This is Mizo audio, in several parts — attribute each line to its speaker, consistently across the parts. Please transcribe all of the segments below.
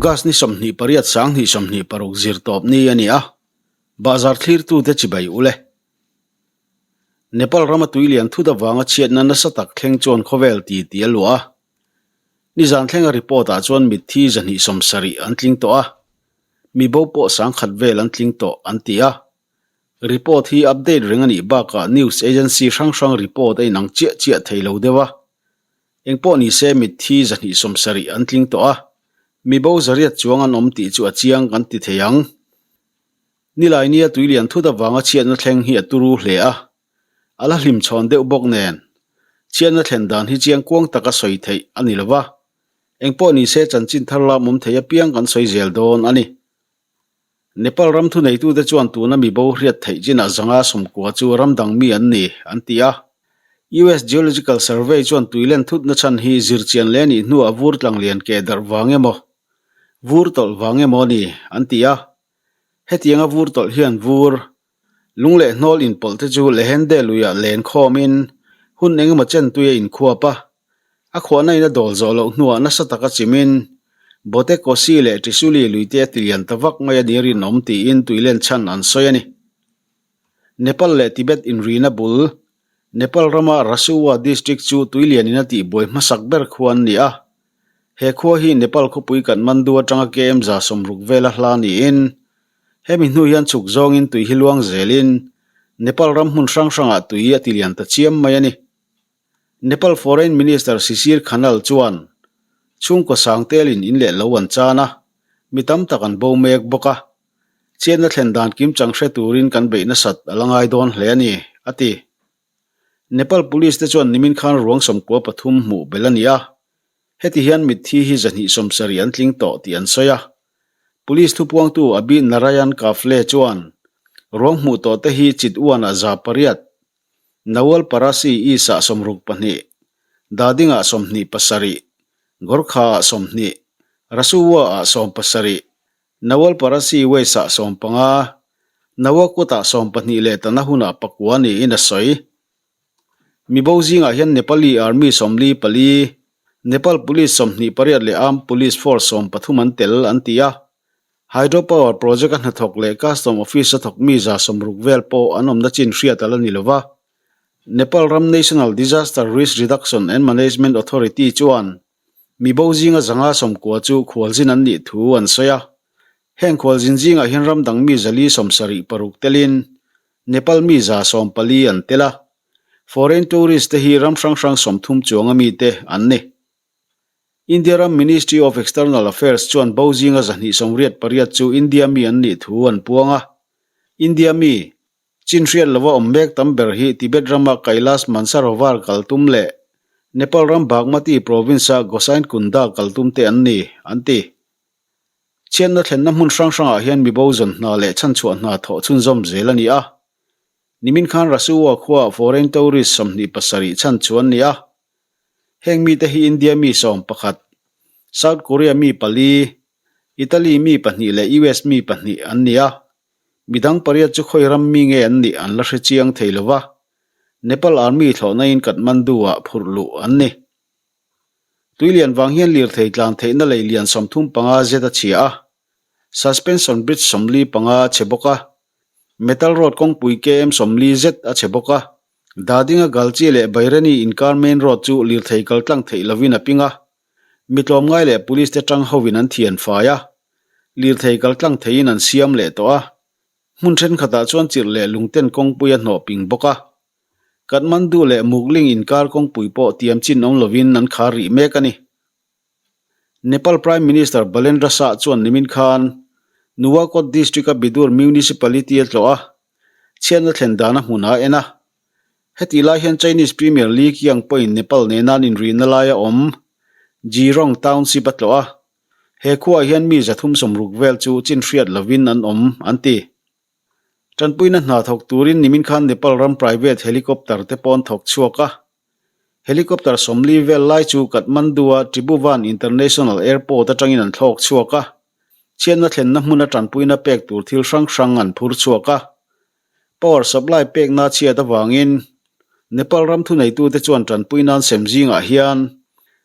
Speaker 1: August ni 28 2026 zirtawp ni a ni a, bahzar thlirtute chibai ule. Nepal rama tui lian thut avanga chhiatna nasa tak thleng chuan khawvel ti ti a luah a. Nizan thlenga report ah chuan mitthi 270 an tling tawh a, mi bo pawh 10,000 vel an tling tawh an ti a. Report hi update reng a nih bakah news agency hrang hrang report a inang chiah chiah thei lo deuh a. Engpawh ni se mitthi 270 an tling tawh a, mi bo zariat chuang an awm tih chu a chiang kan ti thei ang. Nilai nia tui lian thut avanga chhiatna thleng hi a turu hle a, a la hlim chhawn deuh bawk nen, chhiatna thlen dan hi chiang kuang taka sawi theih a ni lo va, engpawh ni se chanchin thar lam awm thei apiang kan sawi zel dawn a ni. Nepal ram thuneitute chuan tuna mi bo hriat theih chinah zanga sawmkua chu ram dang mi an ni, an ti a. US Geological Survey chuan tuilen thutna chhan hi zirchian leh nih hnuah vur tlang lian keh darh vang emaw, vur tawlh vang emaw a ni, an ti a. Hetianga vur tawlh hian vur, lung leh hnawl inpawlh te chu Lehende luiah len khawmin hun engemaw chen tui a inkhuap a. A khuahna in a dawl zawh loh hnuah nasa taka chimin Bote Kosi leh Trisuli luite a tilian ta vak mai a ni rinawm tiin tuilen chhan an sawi a ni. Nepal leh Tibet inrina bul, Nepal rama Rasuwa district chu tuilianin a tihbuai hmasak ber khua an ni a. He khua hi Nepal khawpui Kathmandu atanga KM 60 vela hla niin, hemi hnu hian chhuk zawngin tui hi luang zelin Nepal ram hmun hrang hrangah tui a tilian ta chiam mai a ni. Nepal Foreign Minister Sisir Khanal chuan chhungkaw sang telin in leh lo an chan a, mi tam tak an bo mek bawk a. Chhiatna thlen dan kimchang hre turin kan beih nasat a la ngai dawn hle a ni, a ti. Nepal Police te chuan nimin khan ruang 13 hmuh belh a ni a, heti hian mitthi hi 270 an tling tawh tih an sawi a. Police thupuangtu Abhi Narayan Kafle chuan ruang hmuh tawh te hi Chitwan-ah 800, Nawal Parasi East-ah 62, Dading-ah 27, Gorkha-ah 20, Rasuwa-ah 17, Nawal Parasi West-ah 15, Nawakot-ah 12 leh Tanahun-ah pakua niin a sawi. Mibo zingah hian Nepali Army 44, Nepal Police 28 leh Armed Police Force 13 an tel an ti a. Hydro Power Project-a hnathawk leh Custom Office-a thawk mi 60 vel pawh an awmna chin hriat a la ni lo va. Nepal ram National Disaster Risk Reduction and Management Authority chuan Mibo zinga 190 chu khualzin an nih thu an sawi a. Heng khualzin zingah hian ram dang mi 476 telin Nepal mi 140 an tel a. Foreign tourist te hi ram hrang hrang 30 chuanga mite an ni. India ram Ministry of External Affairs chuan bo zinga 288 chu India mi an nih thu an puang a. India mi Chin hriat lova awm mek tam ber hi Tibet rama Kailash Mansarovar kal tum leh Nepal ram Bagmati province-a Gosain Kunda kal tum te an ni, an ti. Chhiatna thlenna hmun hrang hrangah hian mibo zawn hna leh chhanchhuah hna thawh chhunzawm zel a ni a. Nimin khan Rasuwa khuaah foreign tourist 27 chhanchhuah an ni a. Heng mite hi India mi 11, South Korea mi pali, Italy mi pahnih leh US mi pahnih an ni a. Midang pariat chu khawi ram mi nge an nih an la hre chiang thei lo va, Nepal Army thlawhnain Kathmandu-ah phurh luh an ni. Tuilian vang hian lirthei tlan theihna lei lian 35 zet a chhia a, suspension bridge 45 a chhe bawk a, metal road kawngpui KM 40 zet a chhe bawk a, Dadinga Galchi leh Baireni inkar main road chu lirthei kal tlang theih lovin a ping a, Mi tlawmngai leh police te tang hovin an thian fai a, lirthei kal tlang theiin an siam leh tawh a, hmun thenkhatah chuan chirh leh lungten kawngpui a hnawh ping bawk a. Kathmandu leh Mugling inkar kawngpui pawh tiam chin awm lovin an khar rih mek a ni. Nepal Prime Minister Balendra Shah chuan nimin khan Nuwakot District-a Bidur Municipality a tlawh a, chhiatna thlen dan a hmun a en a. Hetih lai hian Chinese Premier Li Qiang pawhin Nepal nena an inrihna laia awm Jirong Township a tlawh a, he khuaah hian mi 360 vel chu chin hriat lovin an awm, an ti. Tanpuina hna thawk turin nimin khan Nepal ram private helicopter te pawh an thawk chhuak a. Helicopter 40 vel lai chu Kathmandu-a Tribhuvan International Airport atangin an thlawk chhuak a, chhiatna thlenna hmuna tanpuina pek tur thil hrang hrang an phur chhuak a. Power supply pekna chhiat avangin Nepal ram thuneitute chuan tanpui nan sem zingah hian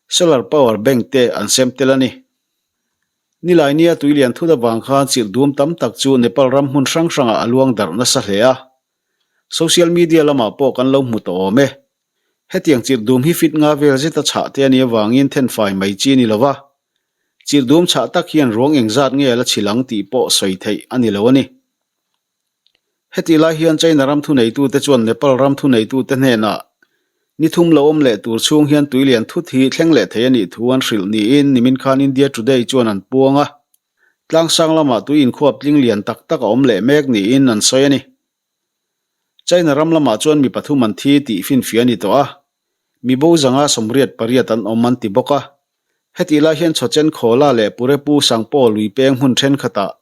Speaker 1: solar power bank te an sem tel a ni. Nilai nia tuilian thut avang khan chirh dum tam tak chu Nepal ram hmun hrang hrangah a luang darh nasa hle a. Social media lamah pawh kan lo hmu tawh awm e. Hetiang chirh dum hi fit nga vel zeta chhah te a nih avangin thenfai mai chi a ni lo va. Chirh dum chhah tak hian ruang engzat nge a la chhil ang tih pawh sawi theih a ni lo a ni. Hetih lai hian China ram thuneitute chuan Nepal ram thuneitute hnenah ni thum lo awm leh tur chhung hian tui lian thut hi thleng leh thei a nih thu an hrilh niin nimin khan India Today chuan an puang a. Tlangsang lamah tui inkhuap tling lian tak tak a awm leh mek niin an sawi a ni. China ram lamah chuan mi pathum an thi tih finfiah a ni tawh a, mi bo zanga 88 an awm an ti bawk a. Hetih lai hian Chhawchen Khawla leh Purepu Sangpaw lui peng hmun thenkhatah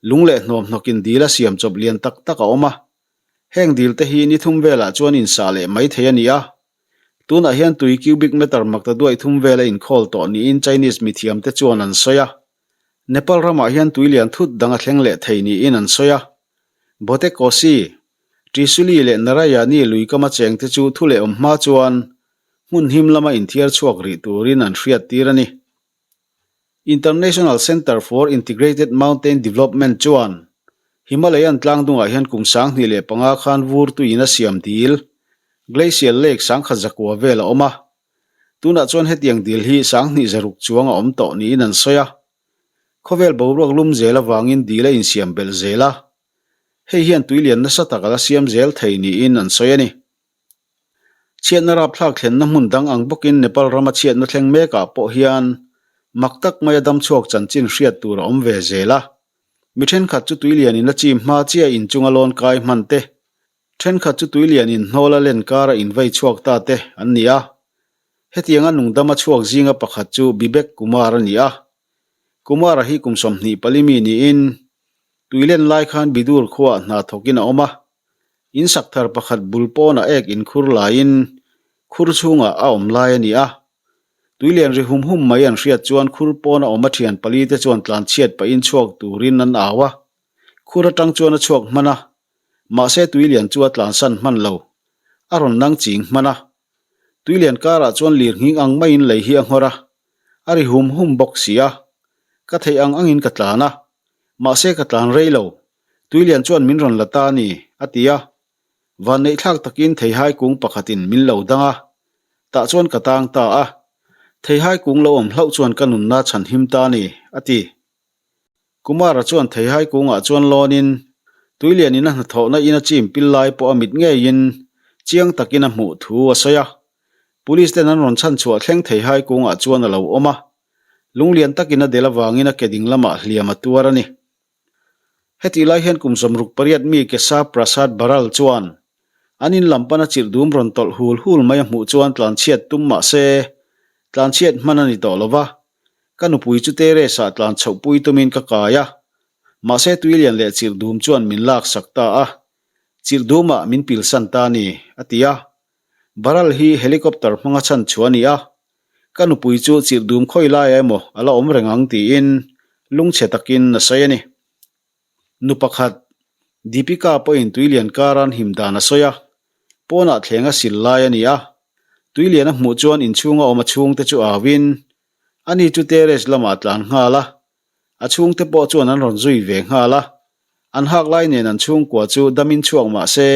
Speaker 1: lung leh hnawmhnawkin dil a siam chawp lian tak tak a awm a. Heng dil te hi ni thum velah chuan insah leh mai thei a ni a. Tunah hian tui cubic meter makta duaih thum vel a inkhawl tawh niin Chinese mithiamte chuan an sawi a. Nepal ramah hian tui lian thut dang a thleng leh thei niin an sawi a. Bote Kosi, Trisuli leh Narayani lui kama chengte chu thu leh awm hma chuan hmun him lama inthiar chhuak rih turin an hriat tir a ni. International Centre for Integrated Mountain Development chuan Himalayan tlangdungah hian kum 2005 khan vur tuiin a siam dil, Glacial Lake sangkhat zakua vel a awm a. Tunah chuan hetiang dil hi 2600 chuang a awm tawh niin an sawi a. Khawvel boruak lum zel avangin dil a insiam belh zel a. Hei hian tuilian nasa tak a la siam zel thei niin an sawi a ni. Chhiatna rapthlak thlenna hmun dang ang bawkin Nepal rama chhiatna thleng mekah pawh hian mak tak maia damchhuak chanchin hriat tur a awm ve zel a. Mi thenkhat chu tuilianin a chim hma chiah inchunga lawn kai hman te, Thenkhat chu tuilian in hnawl a len kara invei chhuak ta te an ni a. Hetianga nungdama chhuak zinga pakhat chu Bibek Kumar a ni a. Kumar-a hi kum 24 mi niin tuilen lai khan Bidur khuaah hna thawkin a awm a. In sak thar pakhat bul pawnah ek inkhur laiin khur chhungah a awm lai a ni a. Tuilian ri hum hum mai an hriat chuan khur pawna awm a thian pali te chuan tlanchhiat pahin chhuak turin an au a. Khur atang chuan a chhuak hman a. Mahse tuilian chu a tlansan hman lo. A rawn nang ching hman a. Tuilian karah chuan lir nghing ang maiin lei hi a nghawr a. A ri hum hum bawk si a. Ka theih ang angin ka tlan a. Mahse ka tlan rei lo. Tuilian chuan min rawn la ta a ni, a ti a. Vanneihthlak takin theihai kung pakhatin min lo dang a. Tah chuan ka tang ta a. Theihai kung lo awm hlauh chuan ka nunna chhan him ta a ni, a ti. Kumara chuan theihai kungah chuan lawnin tuilianin a hnathawhna in a chim pil lai pawh a mit ngeiin chiang takin a hmuh thu a sawi a. Police ten an rawn chhanchhuah thleng theihai kungah chuan a lo awm a. Lunglian takin a del avangin a ke ding lamah hliam a tuar a ni. Hetih lai hian kum 68 mi Keshav Prasad Baral chuan an in lam pana chirh dum rawn tawlh hul hul mai a hmuh chuan tlanchhiat tum mah se tlanchhiat hman a ni tawh lo va. Ka nupui chu terrace ah tlan chhoh pui tumin ka kai a, mahse tuilian leh chirh dum chuan min lak sak ta a, chirh dumah min pilsan ta a ni, a ti a. Baral hi helicopter hmanga chhan chhuah a ni a, ka nupui chu chirh dum khawi laiah emaw a la awm reng ang tiin lungchhe takin a sawi a ni. Nu pakhat, Deepika pawhin tuilian karan him dan a sawi a, pawnah thleng a sil lai a ni a. Tuilian a hmuh chuan inchhunga awm a chhungte chu auin, ani chu terrace lamah a tlan nghal a. A chhungte pawh chuan an rawn zui ve nghal a. An hak lai nen an chhungkua chu damin chhuak mah se,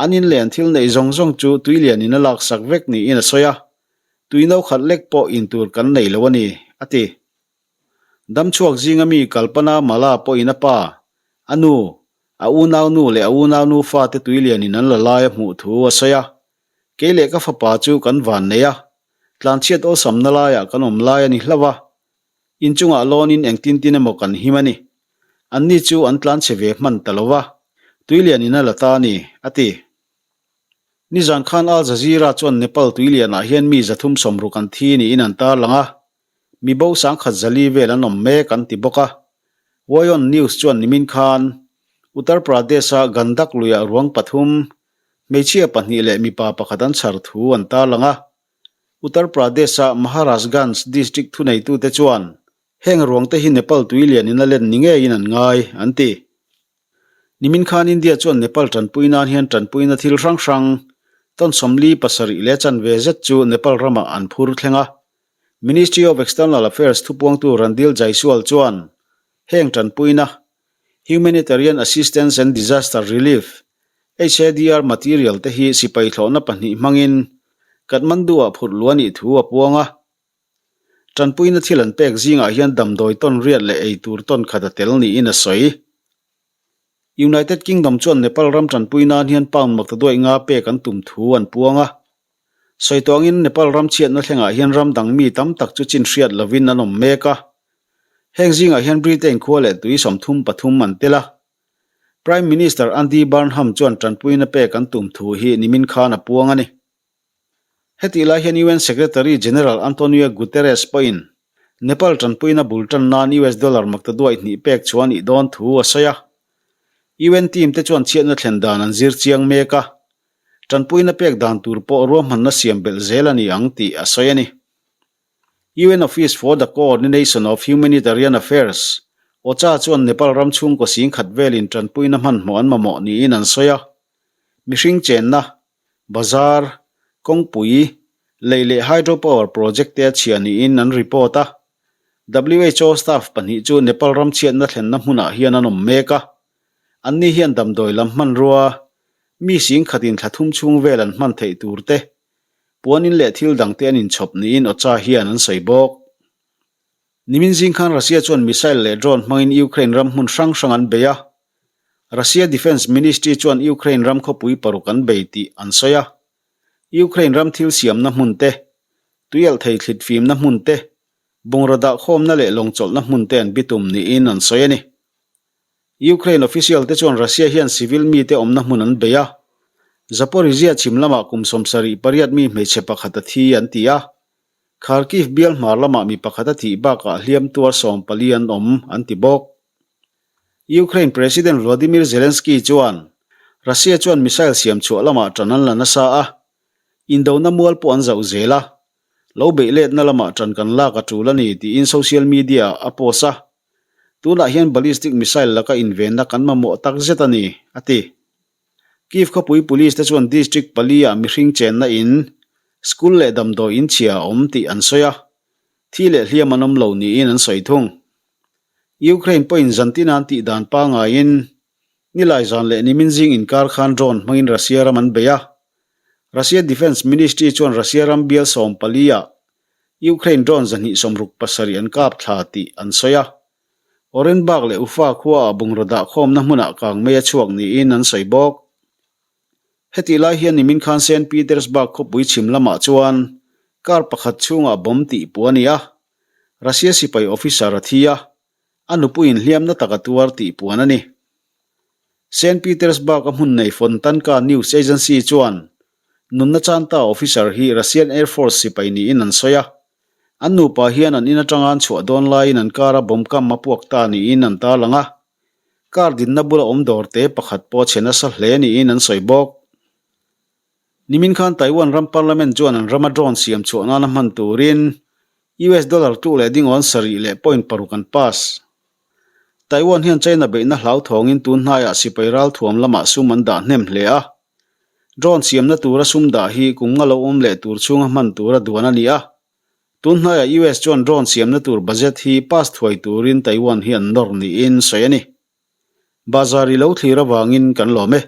Speaker 1: an in leh an thil neih zawng zawng chu tuilianin a laksak vek niin a sawi a. Tui no khat lek pawh in tur kan nei lo a ni, a ti. Damchhuak zinga mi Kalpana Mala pawhin a pa, a nu, a unaunu leh a unaunu fate tuilianin an la lai a hmuh thu a sawi a. Kei leh ka fapa chu kan van nei a, tlanchhiat awlsamna laiah kan awm lai a ni hlauh a. Inchungah lawnin engtin tin emaw kan him a ni. Anni chu an tlanchhe ve hman ta lo va, tuilianin a la ta a ni, a ti. Nizan khan Al Jazeera chuan Nepal tuilianah hian mi 360 an thi niin an tarlang a, Mi bo 1004 vel an awm mek an ti bawk a. Wayon News chuan nimin khan Uttar Pradesh-a Gandak luiah ruang pathum, hmeichhia pahnih leh mipa pakhat an chhar thu an tarlang a. Uttar Pradesh-a Maharajganj district thuneitute chuan heng ruangte hi Nepal tuilianin a len ni ngeiin an ngai, an ti. Nimin khan India chuan Nepal tanpui nan hian tanpuina thil hrang hrang, ton 47 leh chanve zet chu Nepal ramah an phur thleng a. Ministry of External Affairs thupuangtu Randhir Jaiswal chuan heng tanpuina, Humanitarian Assistance and Disaster Relief, HADR, material te hi sipai thlawhna pahnih hmangin Kathmandu-ah phurh luh a nih thu a puang a. Tanpuina thil an pek zingah hian damdawi tawn riat leh ei tur tawn khat a tel niin a sawi. United Kingdom chuan Nepal ram tanpui nan hian pound maktaduaih nga pek an tum thu an puang a. Sawi tawngin Nepal ram chhiatna thlengah hian ram dang mi tam tak chu chin hriat lovin an awm mek a. Heng zingah hian Britain khua leh tui 33 an tel a. Prime Minister Andy Burnham chuan tanpuina pek an tum thu hi nimin khan a puang a ni. Hetih lai hian UN Secretary General Antonio Guterres pawhin Nepal tanpuina bul tan nan US dollar maktaduaih hnih pek chhuah a nih dawn thu a sawi a. UN team te chuan chhiatna thlen dan an zir chiang mek a, tanpuina pek dan tur pawh ruahmanna siam belh zel a ni ang tih a sawi a ni. UN Office for the Coordination of Humanitarian Affairs, OCHA, chuan Nepal ram chhungkaw singkhat velin tanpuina hmanhmawh an mamawh niin an sawi a. Mihring chenna Bazar, kawngpui, lei leh hydropower project te a chhia niin an report a. WHO staff pahnih chu Nepal ram chhiatna thlenna hmunah hian an awm mek a. Anni hian damdawi lam hmanrua, mi singkhatin thla thum chhung vel an hman theih tur te, puanin leh thil dangte an inchhawp niin OCHA hian an sawi bawk. Nimin zing khan Russia chuan missile leh drone hmangin Ukraine ram hmun hrang hrang an bei a. Russia Defence Ministry chuan Ukraine ram khawpui paruk an bei tih an sawi a. Ukraine ram thil siamna hmun te, tuialhthei thlit fimna hmun te, bungraw dahkhawmna leh lawngchawlhna hmun te an bitum niin an sawi a ni. Ukraine official te chuan Russia hian civil mite awmna hmun an bei a. Zaporizhzhia chhim lamah kum 78 mi hmeichhe pakhat a thi an ti a. Kharkiv bial hmar lamah mi pakhat a thih bakah hliam tuar 14 an awm, an ti bawk. Ukraine President Volodymyr Zelensky chuan Russia chuan missile siam chhuah lamah ṭan an la nasa a, indona mual pawh an zauh zel a, lo beih letna lamah ṭan kan lak a ṭul a ni tiin social media-ah a post a. Tunah hian ballistic missile laka invenna kan mamawh tak zet a ni, a ti. Kyiv khawpui police te chuan district pali ah mihring chenna in, school leh damdawi in chhia a awm tih an sawi a, thi leh hliam an awm lo niin an sawi thung. Ukraine pawhin zantin an tih dan pangaiin nilai zan leh nimin zing inkar khan drone hmangin Russia ram an bei a. Russia Defence Ministry chuan Russia ram bial 14 ah Ukraine drone 267 an kap thla tih an sawi a. Orenburg leh Ufa khuaah bungraw dahkhawmna hmunah kang mei a chhuak niin an sawi bawk. Hetih lai hian nimin khan Saint Petersburg khawpui chhim lamah chuan car pakhat chhungah bomb tih puh a ni a, Russia sipai officer a thi a, a nupuiin hliamna tak a tuar tih puan a ni. Saint Petersburg-a hmun nei Fontanka News Agency chuan nunna chanta officer hi Russian Air Force sipai niin an sawi a, An nupa hian an in atanga an chhuah dawn laiin an car a bomb kam a puak ta niin an tarlang a. Car dinna bula awm dawr te pakhat pawh a chhe nasa hle niin an sawi bawk. Nimin khan Taiwan ram parliament chuan an rama drone siam chhuah nana hman turin US dollar tluk leh dingawn sarih leh point paruk an pass. Taiwan hian China beihna hlauthawngin tun hnaiah sipai ralthuam lamah sum an dah hnem hle a. Drone siamna tura sum dah hi kum nga lo awm leh tur chhunga hman tura duan a ni a. Tun hnaiah US chuan drone siamna tur budget hi pass thuai turin Taiwan hi an nawr niin sawi a ni. Bazar i lo thlir avangin kan lawm e.